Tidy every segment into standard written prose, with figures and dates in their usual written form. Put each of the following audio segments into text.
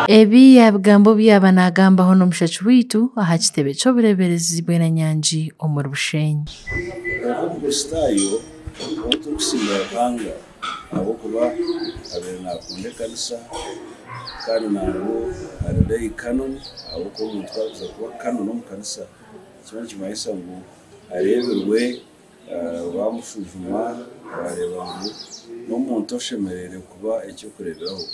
Ebi yaabigamba obu yaaba naagambaho n'omushaki waitu aha kitebe ky'obureeberezi bw'Enanyangi omuri Bushenyi. Nk'Omukristaayo, ou turikusiimira Ruhanga ahabw'okuba abaire naakunda ekanisa kandi nangwa ari lay canon ahabw'okuba omuntu ku arikuza kuba canon omu kanisa nikiba nikimanyisa ngu areebirwe baamushwijuma baareeba ngu n'omuntu oshemereire kuba eky'okureeberaho.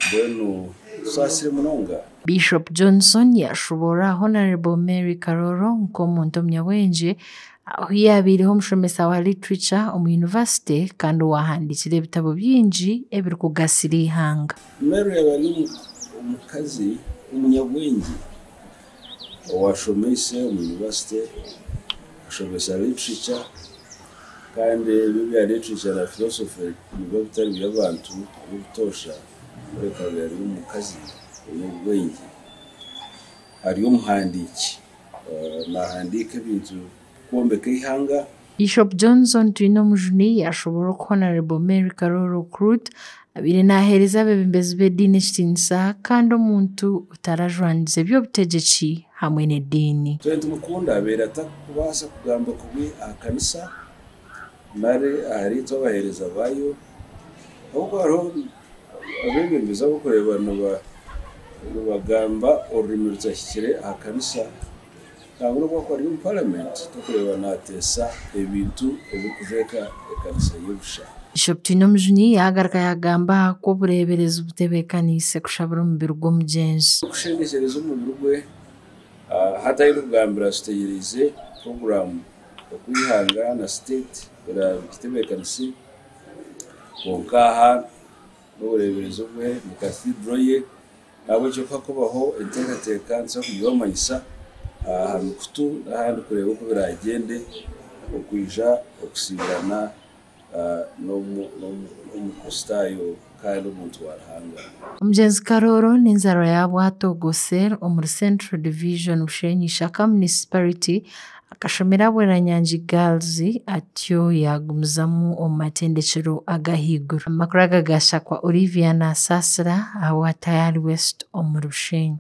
Mbwenu tusaasire munonga. Bishop Johnson yaashoboorora Hon. Mary Karooro nk'omuntu omunyabwengye ahu yaabaireho omushomesa wa Literature omu yunivasite kandi owaahandiikire ebitabo bingi ebirikugasira eihanga. Mary yaaba ari omukazi omunyabwengye owaashomeise omu yunivasite, akashomesa Literature kandi ebi ebya Literature na Philosophy nibiba bitari by'abantu ab'obutoosha. Kureka abaire ari omukazi oine obwengye, ari omuhandiiki, naahandiika ebintu kwombeka eihanga. Bishop Johnson Twinomujuni yaashoboorora oku Hon. Mary Karooro Okurut abaire naaheereza abeebembezi b'ediini ekitiinisa kandi omuntu otarajwanize eby'obutegyeki hamwe n'ediini. Twena nitumukunda, abaire atarikubaasa kugamba kubi aha kanisa nari ahariitwe abaheereza baayo, ahabw'okuba hariho abeebembezi abarikureeba nibagamba orurimi rutahikire aha kanisa, nangwa n'obu akuba ari omu paramenti torikureeba naateesa ebintu ebirikujweka ekanisa ye busha. Bishop Twinomujuni yaagaruka yaagamba aha ku obureeberezi butebeekaniise kushabira omubiri gw'omugyenzi. Okushendekyereza omubiri gwe hati ahu ndikugambira tutegyereize puroguraamu oku eihanga na siteeti biraagitebeekanise kwonka aha n'obureeberezi bwe ni Cathedral ye n'ahabw'ekyo ku hakubaho enteekateeka nituza kugibamanyisa aha mikutu n'ahandi kureeba oku biraagyende okwija okusiibirana n'Omukristaayo kandi omuntu wa Ruhanga. Omugyenzi Karooro n'enzaarwa ya Bwatogo Cell omuri Central Division Bushenyi Ishaka Municipality akashomera Bweranyangi Girls atyo yaagumizamu omu matendekyero ag'ahaiguru. Amakuru aga gaashakwa Olivia Nasaasira ahabwa Tayari West omuri Bushenyi.